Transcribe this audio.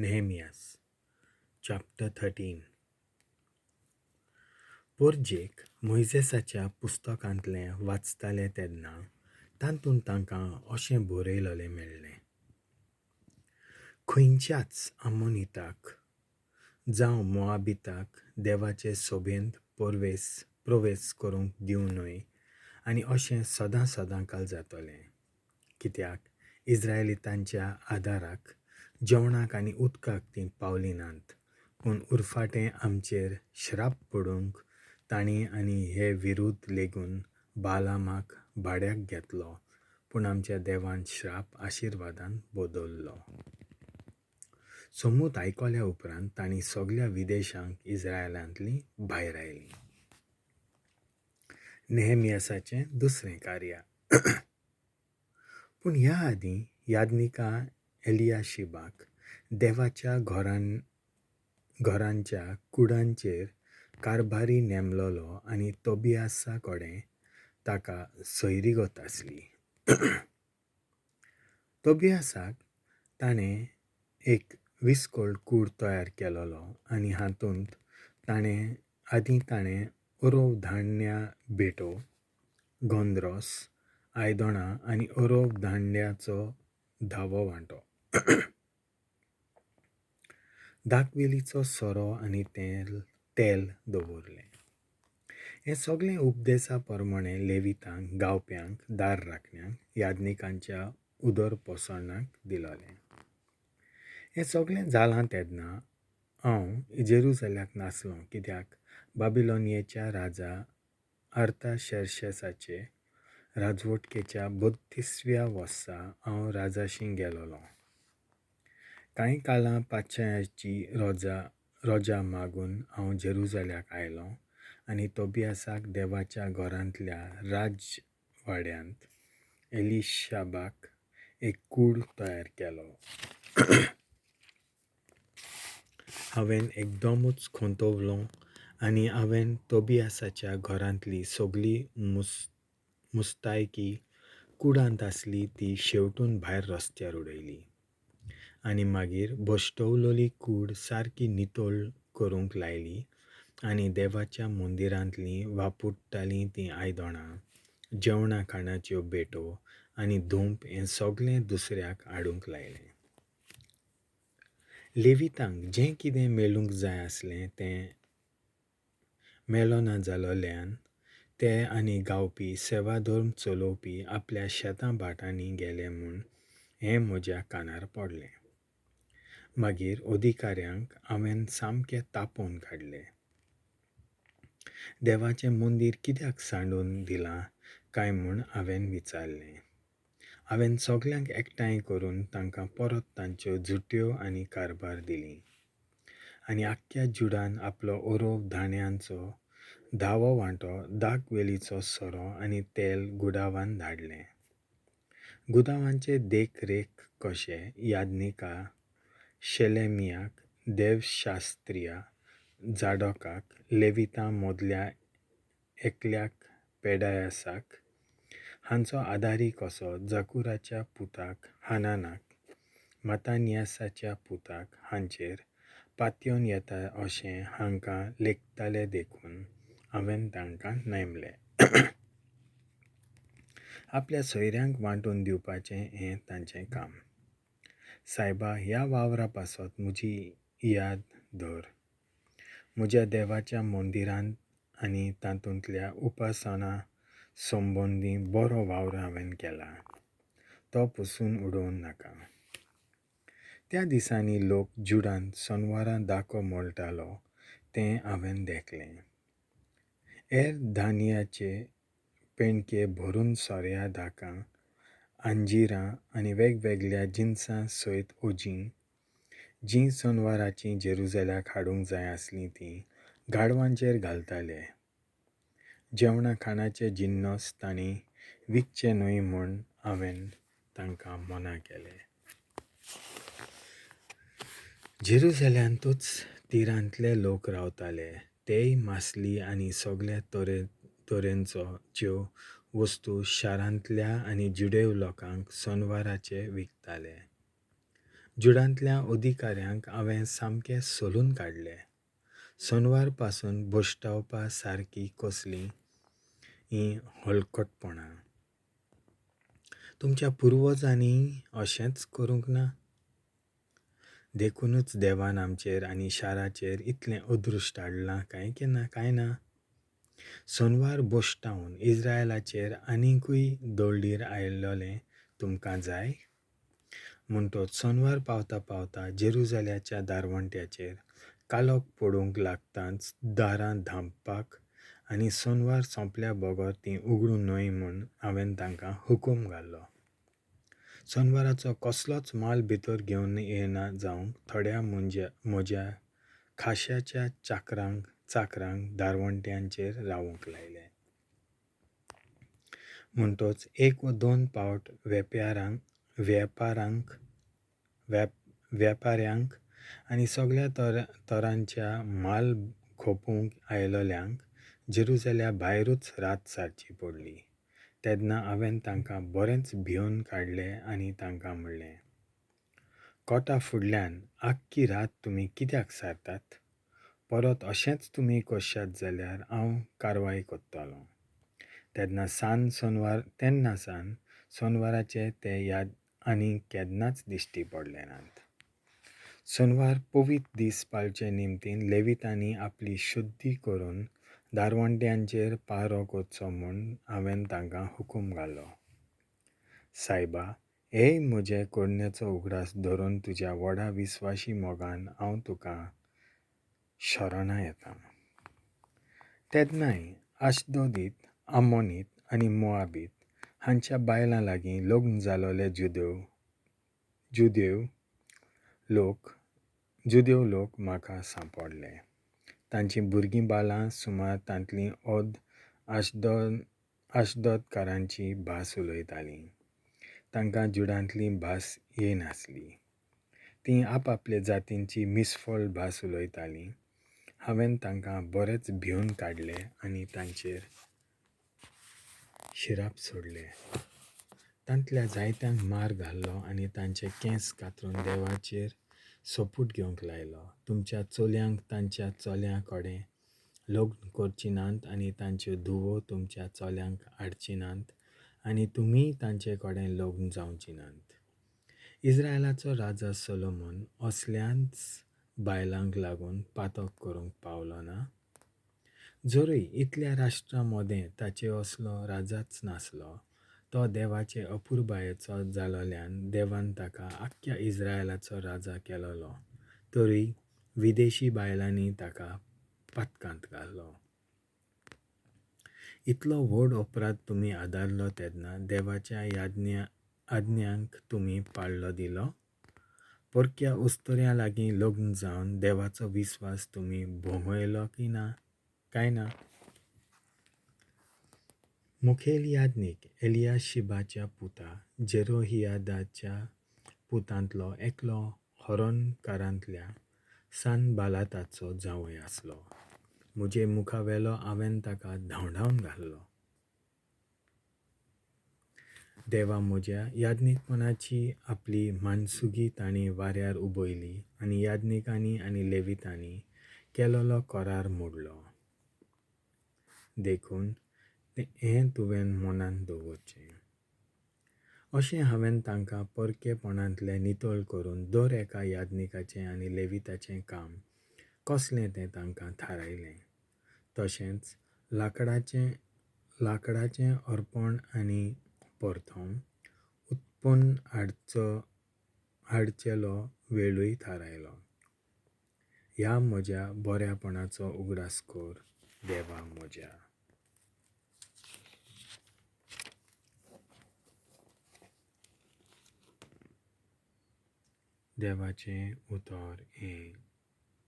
Nehemiah chapter 13. पोरजेक मोयजेसाच्या पुस्तकांतलें वाचताले तेन्ना तातूंत तांकां अशें बरयलेलें मेळ्ळें, खंयच्याच आमोनिताक जावं मोआबिताक देवाचे सोबेंत प्रवेश करूंक दिवं न्हय आनी अशें सदां सदां काल जातलें. कित्याक इस्रायलितांच्या आदाराक जेवणाक आनी उदकाक तीं पावलीं नात, पूण उरफाटें आमचेर श्राप पडूंक तांणी आनी हे विरुद्ध लेगून बालामाक भाड्याक घेतलो, पूण आमच्या देवान श्राप आशिर्वादान बदल्लो. सोमूत आयकल्या उपरांत तांणी सगल्या विदेशांक इस्रायलांतलीं भायर आयलीं. नेहमियासाचें दुसरें कार्य. पूण ह्या आदीं याज्ञिका एलियाशिबाक देवाच्या घरांच्या कुडांचेर कारभारी नेमलोलो आनी तोबियासा कडेन ताका सोयरीगत आसली. तोबियासाक ताणें एक विस्कळ कूड तयार केलोलो आनी हातूंत ताणें अरव धान्या भेटो, गंदरोस, आयदणां आनी अरव धान्याचो धावो वांटो, दाकवेलीचो सोरो आनी तेल दवरलें. हें सगळें उपदेसा प्रमाणें लेवितांक, गावप्यांक, दार राखण्यांक, याज्ञिकांच्या उदरपोसणाक दिलोलें. हें सगळें जालां तेन्ना हांव जेरुजल्याक नासलो, कित्याक बाबिलोनियेच्या राजा आर्ताशेर्शेसाचे राजवटकेच्या 32व्या वर्सा हांव राजाशी गेलोलो. कांय कालां पातशायाची रोजा मागून हांव जेरुजल्याक आयलो आनी तोबियासाक देवाच्या घरांतल्या राजवाड्यांत एलिशाबाक एक कूड तयार केलो. हांवें एकदमूच खोंतवलो आनी हांवें तोबियासाच्या घरांतली सगली मुस्तायकी कुडांत आसली ती शेवटून भायर रस्त्यार उडयली आनी मागीर भश्टवलोली कूड सारकी नितळ करूंक लायली आनी देवाच्या मंदिरांतलीं वापुडटालीं तीं आयदणां, जेवणा खाणाच्यो भेटो आनी धूप हें सगळें दुसऱ्याक हाडूंक लायलें. लेवितांक जें कितें मेळूंक जाय आसलें तें मेळना जालोल्यान ते आनी गावपी सेवाधर्म चलोवपी आपल्या शेतां भाटांनी गेले म्हूण हें म्हज्या कानार पडलें. मागीर अधिकाऱ्यांक हांवें सामकें तापोवन काडलें. देवाचें मंदीर कित्याक सांडून दिलां काय म्हूण हांवें विचारलें. हांवें सगल्यांक एकठांय करून तांकां परत तांच्यो जुट्यो आनी कारभार दिली आनी आख्ख्या जुडान आपलो अरव धान्यांचो धावो वांटो, दाकवेलीचो सोरो आनी तेल गुदावान धाडलें. गुदावांचे देखरेख कशे याज्ञिका शेलेमियाक, देवशास्त्रिया जाडोकाक, लेविता मदल्या एकल्याक पेडायासाक, हांचो आदारी कसो जाकुराच्या पुताक हानानाक, मातानियासाच्या पुताक हांचेर पातयेवन येता अशें हांकां लेखताले देखून हांवें तांकां नेमले. आपल्या सोयऱ्यांक वांटून दिवपाचें हें तांचें काम. सायबा, ह्या वावरा पासत म्हजी याद धर. म्हज्या देवाच्या मंदिरांत आनी तातूंतल्या उपासना संबंदी बरो वावर हांवें केला, तो पसून उडोवं नाका. त्या दिसांनी लोक जुडांत सोनवारां दाको मोळटालो तें हांवें देखलें. हेर धान्याचे पेंडके भरून सोऱ्या दाकां, अंजिरां आनी वेगवेगळ्या जिनसां सयत ओजीं जीं सोनवाराचीं जेरुजल्याक हाडूंक जाय आसलीं तीं गाडवांचेर घालताले. जेवणा खाणाचे जिन्नस तांणी विकचे न्हय म्हूण हांवें तांकां मना केलें. जेरुजल्यांतूच तिरांतले लोक रावताले, तेय मासली आनी सगल्या तरेंचो ज्यो वस्तू शारांतल्या आनी जुदेव लोकांक सोनवाराचे विकताले. जुडांतल्या अधिकाऱ्यांक हांवें सामके सोलून काडले. सोनवार पासून भश्टावपा सारकी कसली हीं हलकटपणां. तुमच्या पुर्वजांनी अशेंच करूंक ना? देखूनच देवान आमचेर आनी शाराचेर इतलें अदृश्ट हाडलां काय केन्ना काय ना? सोनवार भश्टावन इस्रायलाचेर आनीकूय दळडीर आयिल्लें तुमकां जाय? म्हणटच सोनवार पावता पावता जेरुजाल्याच्या दारवंट्याचेर कालोख पडूंक लागतांच दारां धांपपाक आनी सोनवार सोंपल्या बगर तीं उगडूं न्हय म्हूण हांवें तांकां हुकूम घालो. सोनवाराचो कसलोच माल भितर घेवन येना जावंक थोड्या म्हज्या खाश्याच्या चाकरांक दारवंट्यांचेर रावूंक लायले. म्हणटच एक वा दोन पावट वेपाऱ्यांक आनी सगळ्या तरांच्या माल खोपूंक आयिल्ल्यांक जेरुजाल्या भायरूच रात सारची पडली. तेन्ना हांवें तांकां बरेंच भिवन काडले आनी तांकां म्हणलें, कोटा फुडल्यान आख्खी रात तुमी कित्याक सारतात? परत अशेंच तुमी करशात जाल्यार हांव कारवाय करतलों. तेन्ना सान सोनवाराचे ते याद आनी केन्नाच दिश्टी पडले नात. सोनवार पवित्र दीस पाळचे निमतीन लेवितांनी आपली शुद्धी करून दारवंट्यांचेर पारो करचो म्हूण हांवें तांकां हुकूम घालो. सायबा, हे म्हजे करणेचो उगडास धरून तुज्या व्हडा विस्वाशी मोगान हांव तुका शरणां येता. तेन्नाय आशदोदीत, आमोनीत आनी मोआबीत हांच्या बायलां लागीं लग्न जालोले जुदेव लोक म्हाका सांपडले. तांचीं भुरगीं बालां सुमार तांतलीं अर्द आशदोदकारांची भास उलयतालीं. तांकां जुडांतली भास येनासली. तीं आपआपले जातींची मिसफळ भास उलयतालीं. हांवें तांकां बरेंच भिवन काडले आनी तांचेर शिराप सोडले. तांतल्या जायत्यांक मार घालो आनी तांचे केंस कातरून देवाचेर सोपूत घेवंक लायलो. तुमच्या चलयांक तांच्या चल्यां कडेन लग्न करची नात आनी तांच्यो धुवो तुमच्या चल्यांक हाडची नात आनी तुमीय तांचे कडेन लग्न जावची नात. इस्रायलाचो राजा सोलोमन असल्याच बायलांक लागून पातक करूंक पावलो ना? जरूय इतल्या राष्ट्रां मदें ताचे असलो राजाच नासलो, तो देवाचे अपुरबायेचो जालोल्यान देवान ताका आख्ख्या इस्रायलाचो राजा केलोलो, तरूय विदेशी बायलांनी ताका पातकांत घालो. इतलो व्हड अपराध तुमी आदारलो तेन्ना देवाच्या आज्ञांक तुमी पाळो दिलो? परक्या उस्तुऱ्यां लागीं लग्न जावन देवाचो विस्वास तुमी भोंगयलो की ना काय ना? मुखेल याज्ञीक एलियाशिबाच्या पुता जेरोहियादाच्या पुतांतलो एकलो होरोनकारांतल्या सानबालाताचो जांवय आसलो. म्हजे मुखावेलो हांवें ताका धांवडावन घालो. देवा म्हज्या याज्ञीकपणाची आपली मानसुगी तांणी वाऱ्यार उबयली आनी याज्ञिकांनी आनी लेवितांनी केलोलो करार मोडलो. देखून हें तुवें मनांत दवरचें. अशें हांवें तांकां परकेपणांतलें नितळ करून दर एका याज्ञिकाचें आनी लेविताचें काम कसलें तें तांकां थारायलें. तशेंच लांकडाचें अर्पण आनी परथम उत्पन्न हाडचेलो वेळूय थारायलो. ह्या म्हज्या बऱ्यापणाचो उगडास कर देवा म्हज्या. देवाचें उतर हें.